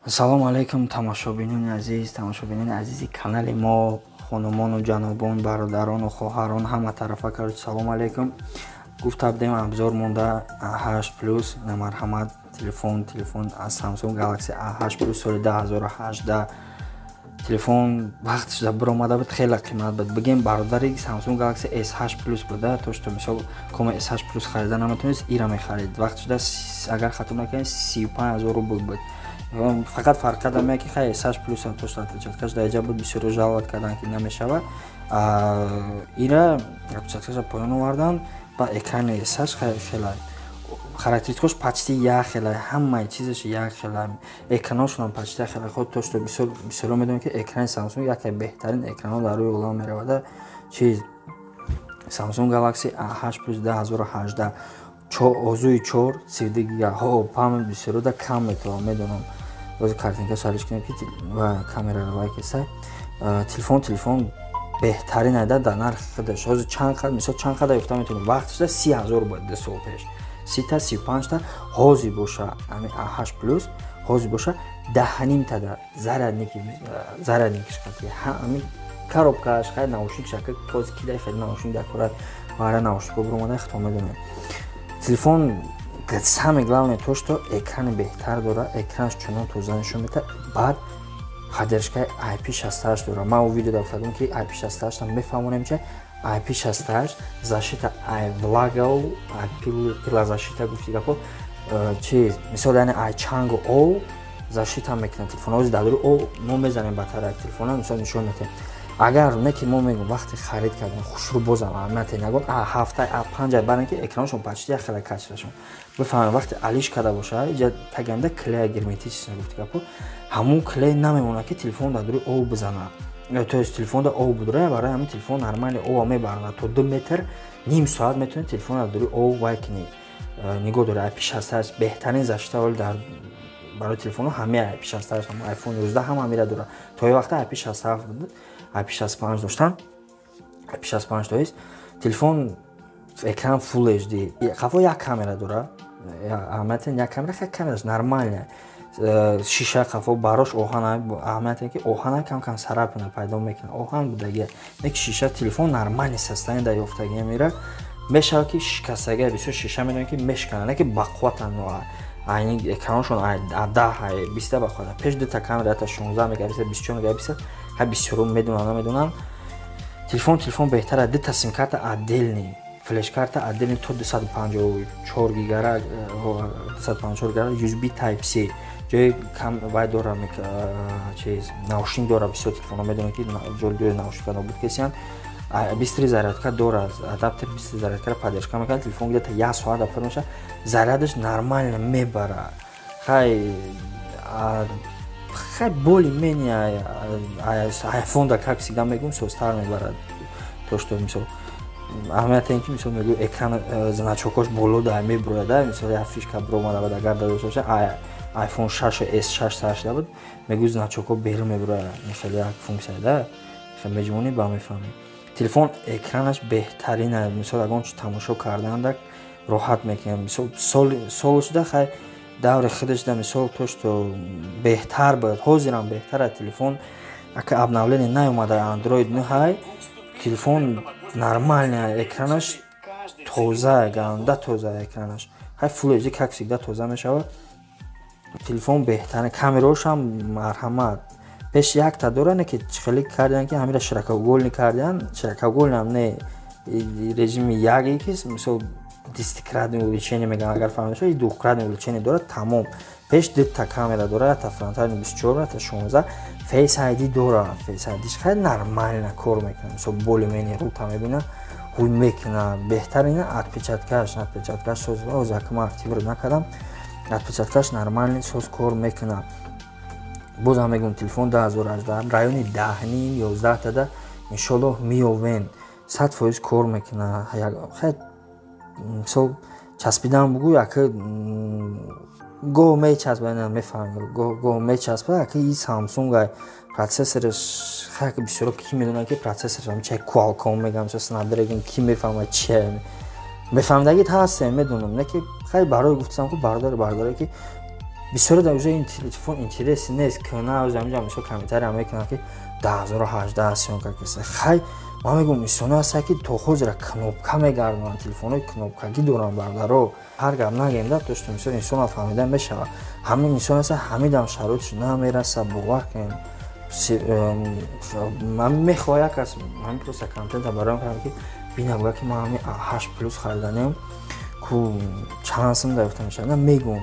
Салом алейкум, тамошобинони азиз, тамошобинони азизи канали мо, хонумону ҷанобон, бародарону хоҳарон, ҳама тарафа, короче, салом алейкум. Гуфта будем, обзор монда A8 плюс. Марҳамат, телефон аз Samsung Galaxy A8 плюс соли 2018. Телефон вақт шуда биромада буд, хеле қимат буд. Бигем, бародари Samsung Galaxy S8 плюс буда, то что мисол кома S8 плюс харида наметавонист, ира мехарид. Вақт шуда, агар хато накунем, 35 000 рубл буд. Фақат фарқ кардам, ки хай S8 плюс то что отпечаткаш дар иҷа буд, бисёр жаловать кардан, ки намешавад. Ира отпечаткаша поён овардан ба экрани S8 хеле характеристикош почти як хела, ҳамаи чизаш як хела, экраношонам почти як хела. Худ то что бисёро медонем, ки экрани Samsung яке беҳтарин экранҳо дар рӯи олам меравада. Чиз Samsung Galaxy A8 плюс 2018, озуи 4, 32 гига. Ҳо, память бисёрода кам метавон, медонам. Бози картинка шалиш кунем, ки ва камераро вай кеса. Телефон беҳтарин айда дар нархи худаш. Ҳозир чанд қад, мисол, чанд қадар ёфта метавонем? Вақт шуда 30 000 буд 2 сол пеш, 30-та, 35-та. Ҳозир боша, ами A8 плюс ҳозир боша, 10,5 тада зарядникиш қати, ами коробкаш, хай наушник шака. Ҳозир кидай хеле наушник дар кора вара наушникҳо биромада, хито медонем. Телефон, самое главное то, что экрани беҳтар дора, экранаш чунон тоза нишон медиҳад. Баъд поддержкаи IP68 дора. Ман у видео гуфтадам, ки IP68 мефаҳмонем, чи IP68 защита, ай влагау, ай пылозащита гуфти гапо. Чи мисол, яъне ай чангу об защита мекунад телефон. Ҳозир дар рӯи об мо мезанем батарея телефона, мисол, нишон медиҳем. Агар не ки мо мегӯм, вақти харид кардан хушрӯ, бозам аҳамияте нагон, а ҳафта, а панҷа барен, ки экраншон почти як хела, качествашон бифаҳмем. Вақти алиш карда боша, иҷа таганда клея герметически гуфти гапо, ҳамун клей намемонад, ки телефон дар рӯи об бизанад, то есть телефон дар об будура. Барои ҳамин телефон нормали об мебарад, то 2 метр ним соат метавонед телефон дар рӯи об вай кунед, нигоҳ доред. IP68 беҳтарин защита ҳоли дар барои телефонҳо, ҳамаи IP68, ҳам iPhone 11 ҳам ҳамира дорад. То ин вақта IP67 буд, IP65 доштан, IP65. То есть телефон экран Full HD, қафо як камера дора, аҳамияти як камера, хеле камераш нормальная. Шиша қафо барош оҳан, аҳамияте ки оҳана кам кам царапина пайдо мекунад, оҳан будаги, не ки шиша. Телефон нормальный состояние дар ёфтагия мера мешавад, ки шикастагия бисёр шиша медонем, ки мешиканад, не ки бақувватан, айни экраношон 10, 20 бақувват. Пеш дута камера, ята 16 мегапиксел, 24 мегапиксел. Ҳа, бисёру медонам, намедонам. Телефон беҳтар, дута симкарта отдельный, флешкарта отдельный, то 254 гигара, 254 гигара, USB Type C ҷои кам вай дора, чиз, наушник дора. Бисёр телефонҳо медонем, ки ҷои наушника нобуд кесиянд. Быстрый зарядка дора, адаптер быстрый зарядкаро поддержка мекунад. Телефон где-то як соат пур мешавад, зарядаш нормально мебара. Хай, более-менее айфон да, как всегда мегӯм, созтар мебарад. То что, мисол, аҳамияте ин ки, мисол, мегӯ, экран значокош боло да меброяда. Мисол, як фишка биромада бад, агар дошта боша, iPhone 6 S6 сар шуда буд, мегӯ, значокҳо берун меброяд. Хеле як функсия да, хеле меҷмонӣ ба мефаҳмӣ. Телефон экранаш беҳтарин, мисол, ягон чи тамошо карданда роҳат мекунад. Мисол, сол шуда, хай, даври худаш да, мисол, то что беҳтар буд, ҳозирам беҳтар аст телефон. Ака обновление наёмада, Android 9. Телефон нормальный, экранаш тоза, ганда тоза экранаш. Хай, Full HD, как всегда, тоза мешавад. Телефон беҳтарин, камераошам марҳамат. Пеш якта дора, не ки хеле кардиан, ки ҳамира широкоугольный кардиан, широкоугольный не, режими яге, ки мисол десятикратное увеличение мегӯям, агар фаҳмида шуд, двухкратное увеличение дорад, тамом. Пеш дута камера дорад, ята фронтальный 24, ята 16. Face ID дорад, Face ID хеле нормально кор мекунад, мисол, более-менее рута мебина, ҳуй мекунад. Беҳтарина отпечаткаш соз, ҳозир акма активировать накардам, отпечаткаш нормальный, соз кор мекунад. Бозам мегӯм, телефон 2018 райони 10,5, 11 тада иншоллоҳ меёвен, 100% кор мекунад. Хай, мисол, часпидан бугӯ, яка гоҳ мечаспа, мефаҳмӣ, гоҳ мечаспа. Яка и Самсунг процессораш, хай, бисёро ки медонад, ки процессораш чай Qualcomm мегӯям, ча Snapdragon, ки мефаҳмад чи. Бефаҳмидагит ҳастем, медонам, не ки хай барои гуфтам ку бародаре ки бисёре дар уже ин телефон интерес нест, кна ҳаминҷа мисол комментария мекунанд, ки 2018 съёмка киса. Хай, ман мегӯям, инсоно ҳастанд, ки то ҳозира кнопка мегардонанд, телефонҳои кнопкагӣ доранд. Бардаро, ҳар гап нагем да, то что мисол инсонам фаҳмида мешавад. Ҳамин инсон ҳаста, ҳамидам шароитш намераса, бовар кунед. Ман мехоҳам як кас ҳамин просто контента бароям кардам, ки бина, буга, ки ман ҳамин 8 плюс хариданем ку чанд сум даёфта мешавад. На, мегӯм,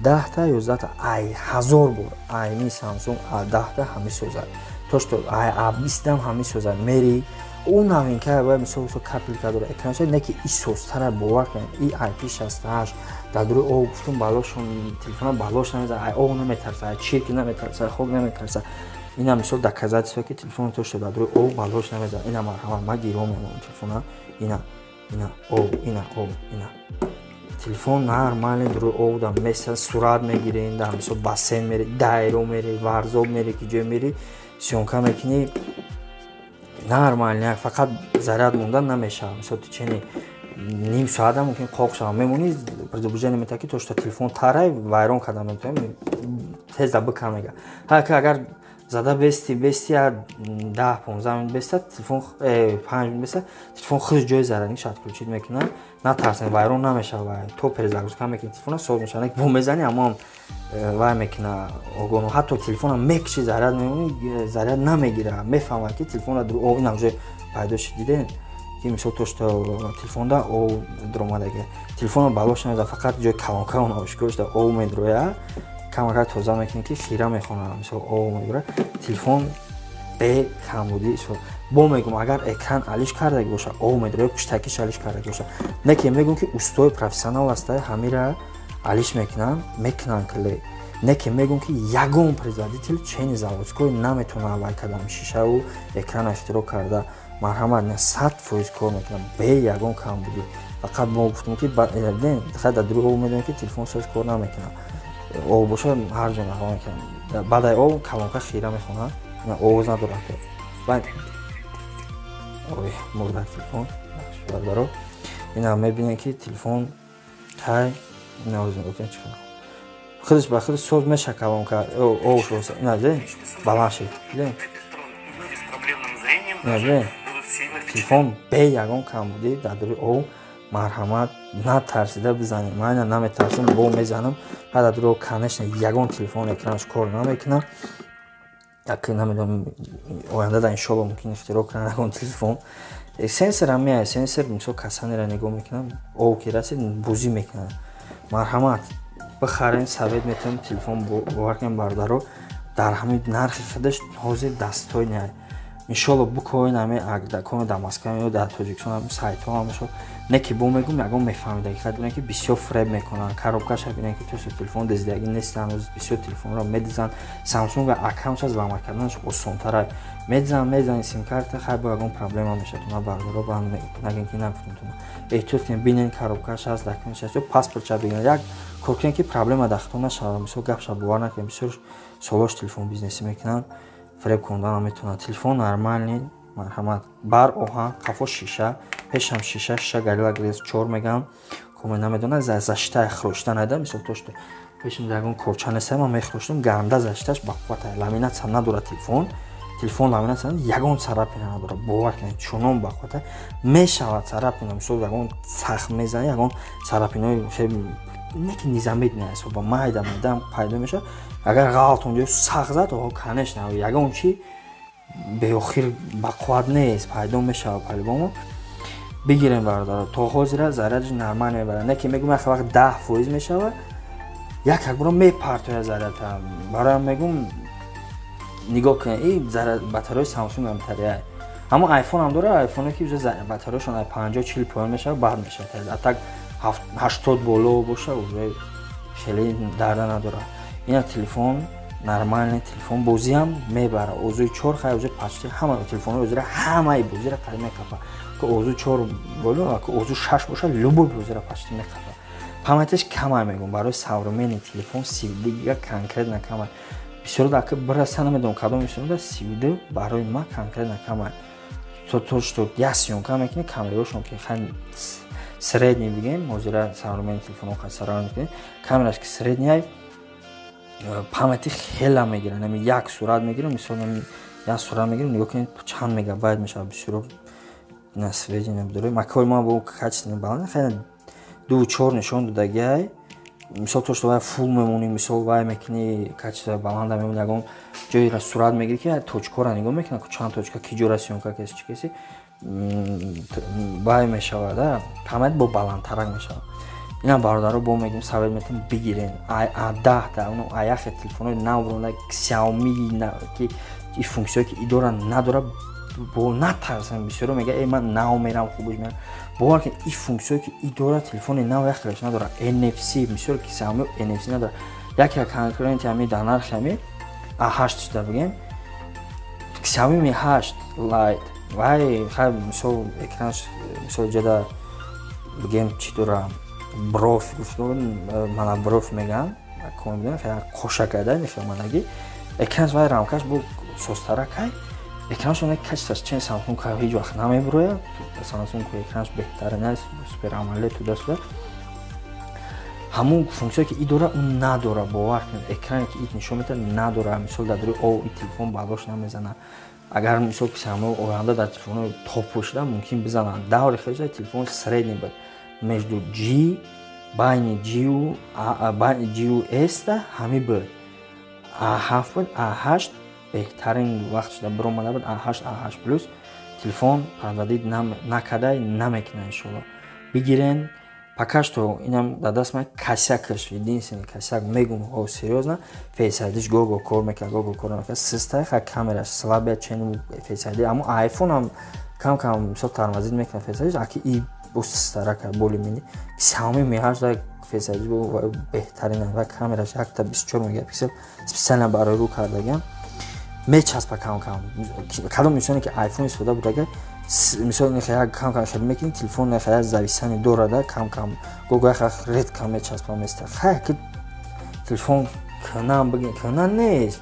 10-та, 11-та ай 1000 бор айми Самсунг а 10-та ҳами созад, то что ай а 20-там ҳами созад. Мери ӯ новинка ва мисол капелька дора экранша, не ки и созтара, бовар кунед. И IP 68 дар дури об, гуфтум, балошон телефона балош намезанад, ай об наметарса, ай чирки наметарса, ай хок наметарса. Ина мисол доказательство, ки телефони то что дар дури об балош намезанад. Ина, марҳамат, ма гиро мемонам телефона. Ина об, ина об, ина телефон нормально дури об да меса, сурат мегирем, дар мисол бассейн мери, дайро мери, варзоб мери, ки ҷой мери, съёмка мекунӣ, нормально. Фақат заряд мондан намешавад. Мисол, течение ним соата мумкин қоқ шавад, мемонӣ, предупреждение метавад, ки то что телефон тарай вайрон карда метавонӣ, тезда бикан мега. Ҳар агар зада бести, 10-15 минут беста телефон, 5 минут беста телефон, худ ҷои зарядникш отключить мекунад. Натарсен, вайрон намешавад. То перезагрузка мекунӣ, телефона соз мешавад. Бо мезани, амоам вай мекуна огоно. Ҳатто телефона мекуши, заряд мемонӣ, заряд намегира, мефаҳмад, ки телефона инам уже пайдо шуд. Дидем, ки мисол то что телефонда об дуромадаги, телефона балош намезад, фақат ҷои колонка он ошкор шуда об медрояд. Камакак тоза мекунӣ, ки хира мехонад, мисол об мебурад. Телефон бе камбудӣ. Бо мегӯм, агар экран алиш кардаги боша, об медрояд, пуштакиш алиш кардаги боша. Не ки мегӯм, ки устои профессионал ҳаста, ҳамира алиш мекунанд кле. Не ки мегӯм, ки ягон производитель чени заводской наметавонад вай кардам шишаву экрана ихтироъ карда. Марҳамат, на 100% кор мекунам бе ягон камбудӣ. Фақат мо гуфтем, ки дар дури об медонем, ки телефон соз кор намекунад. Об боша, ҳар ҷо наҳо мекунам. Баъдаи об колонка хира мехонад, овоз надорад. Ой, мурдак телефон, бардаро. Ина мебинем, ки телефон тай худаш ба худ соз меша колонка об. Ина баланд шид, телефон бе ягон камбудӣ дар дури об. Марҳамат, натарсида бизанем. Ман ина наметарсам, бо мезанам ҳар дар дури об. Конечно, ягон телефон экранаш кор намекунад. Як намедонам, оянда да иншолло мумкин ихтироъ кунанд ягон телефон. Сенсорам меяд, сенсор мисол касанеро нигоҳ мекунам, об ки расид, бузӣ мекунад. Марҳамат, бихарем, совет метавонем телефон. Бовар кунем, бародаро, дар ҳамин нархи худаш ҳозир достойный. Иншолло букоин ҳами коми дар Москва ё дар Тоҷикистон сайтҳо ҳамашо. Не ки бо мегӯм, ягон мефаҳмидаги хай донем, ки бисёр фреб мекунанд. Коробкаша бинем, ки тусу телефон диздагӣ нестанд. Бисёр телефонро медизанд. Самсунга акамша взломать карданаш осонтара. Медизанд, мезанед симкарта, хай, бо ягон проблема мешавад. Туна, бародаро, ба нагем, ки нагуфтем туна. Эҳтиёт кунед, бинен, коробкаш ҳаст, документш ҳаст ё паспортша бигиред. Як кор кунед, ки проблема дар худтон нашавад. Мисол, гапша бовар накунед. Бисёр солош телефон бизнесӣ мекунанд, фреб кондан метавонад. Телефон нормальный, марҳамат, бар оҳан, қафо шиша, пешам шиша, шиша Горилла Гласс 4 мегам. Коме намедонад, защитаи хӯрошта найда. Мисол, то что пешим ягон корча неста, ман мехӯроштам, ганда защиташ бақуввата. Ламинация надорад телефон, телефон ламинация, ягон царапина надорад, бовар кунед, чунон бақуввата. Мешавад царапина, мисол, ягон сахт мезани, ягон царапинаи не ки незаметный ҳисоба, майда майда пайдо мешавад. Агар ғалт онҷо сахт зад, конечно, ягон чи беохир бақувват нест, пайдо мешавад. По-любому бигирем, бародаро. То ҳозира зарядаш нормал мебарад. Не ки мегӯм, як вақт 10% мешавад, як як бора мепартояд зарядта. Бароям мегӯм, нигоҳ кунед, и батареяи Самсунг ҳам тариа, ҳамон айфон ҳам дора. Айфоне ки батареяшон 50-40 поён мешавад, бад мешавад. А так 80 боло боша, уже хеле дарда надорад. Ина телефон нормальный телефон, бозиам мебара. Озуи 4 хай уже почти ҳама телефонҳои озира ҳамаи бозира қариб мекапа. Ки озу 4 боло, ки озу 6 боша, любой бозира почти мекапа. Памяташ камай, мегӯм, барои современный телефон 32 гига конкретно камай. Бисёр дака бираса, намедонам кадом бисёр, 32 барои ман конкретно камай. То что як съёмка мекунӣ, камераошон ки хай. Средний бигем, ҳозира современный телефонҳо қасаран мекунем. Камераш ки средний, памяти хела мегирад. Нами як сурат мегирам, мисол, нами як сурат мегирам, нигоҳ кунед, чанд мегабайт мешавад. Бисёро на сведения дорем. Акои ма бо качественный баланд хеле 2,4 нишон додагиай. Мисол, то что вай фул мемонӣ, мисол, вай мекунӣ, качество баланда мемонӣ, ягон ҷойра сурат мегирӣ, ки точкора нигоҳ мекунад, чанд точка ки ҷора съёмка кеси, чӣ кеси, вай мешавад, память бо баландтарак мешавад. Инам, бародаро, бо мегӯм, совет метавон бигирен. А 10-та аяхе телефонҳои нав бронда Xiaomi, ки и функсияе ки и дора, надора, бо натарсам. Бисёро мега: «Э, ман нав мерам, хубш мерам». Бовар кунед, и функсияе ки и дора, телефони нав яхелаш надора. NFC, бисёр ки Xiaomi NFC надора. Яке конкуренти ҳами дар нархи ҳами А8 шуда бигем, Xiaomi Mi 8 Lite. Вай хай, мисол, экранаш, мисол, ҷада бигем, чӣ дора, броф мана броф меган, қошакада мехелманаги экранаш, вай рамкаш бо состаракай, экранаш он качестваш чен Samsung ҳеҷ вақт намебурояд. Samsung экранаш беҳтарин аст, Super AMOLED, туда-сюда. Ҳамун функсия ки и дора, он надора. Бовар кунед, экране ки ит нишон метавад, надора. Мисол, дар дури ов и телефон балош намезанад. Агар, мисол, ки оянда дар телефонҳои топ шуда, мумкин бизананд. Даври хеле телефон средний буд, между G, байни G байни G S да ҳами буд, А7 буд, А8 беҳтарин вақт шуда биромада буд, А8, А8 плюс. Телефон подводить накарда намекунад, иншоалло. Бигирен. Пока что инам дар даст ман косякаш, единственный косяк мегум, о, серьёзно, Face ID-ш гого кор мекард, гого кор мекард, систай ха, камераш слабая, чен Face ID. Аммо iPhone ам кам кам, мисол, тормозить мекунад Face ID, аки и бо систарака более-менее. Xiaomi Mi 8 Face ID бо беҳтарин ва камераш якта 24 мегапиксел, специально барои рӯ кардагиам, мечаспа кам кам. Кадом инсоне ки iPhone истифода бурдага, мисол, як кам кам хел мекунӣ, телефон як зависание дорада, кам кам, гого редко мечаспа, места. Хай, ки телефон кӯнам бигем, кӯна нест.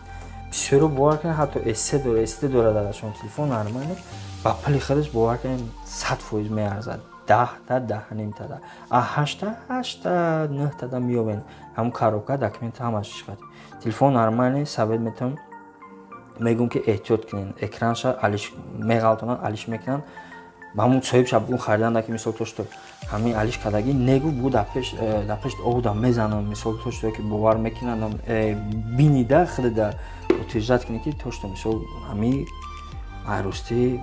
Бисёро, бовар кунед, ҳатто S3 дора, S3 дора дарашон, телефон нормальный, ба пули худаш, бовар кунед, 100% меарзад. 10-та, 10.5-та, а ҳашта, ҳашта, нӯҳтада меёбен. Ҳамун коробка, документ, ҳамаш шиқад. Телефон нормальный, совет метавон, мегӯм, ки эҳтиёт кунед. Экранша алиш меғалтонанд, алиш мекунанд. Ба ҳамун соҳибша бугун хариданда, ки, мисол, то что ҳамин алиш кардагӣ негу, бугу дар пеш ода мезанам, мисол, то что ки бовар мекунанд, бинида худда утверждать кунед, ки то что, мисол, ҳами айрӯстӣ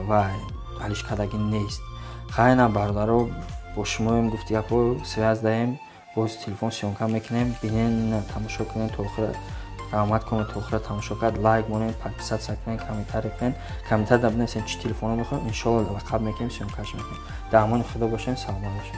вай алиш кардагӣ нест. Хайна, бародаро, бо шумоем, гуфти гапҳо, связь даем, боз телефон съёмка мекунем, бинен, тамошо кунем то охира. Раҳмат кунед, то охира тамошо кард. Лайк монед, подписаться кунед, комментарий кунед. Комментарий да бинависед, чӣ телефонро мехоҳем, иншоалло лақаб мекунем, съёмкаш мекунем. Дар амони Худо бошем, саломат бошем.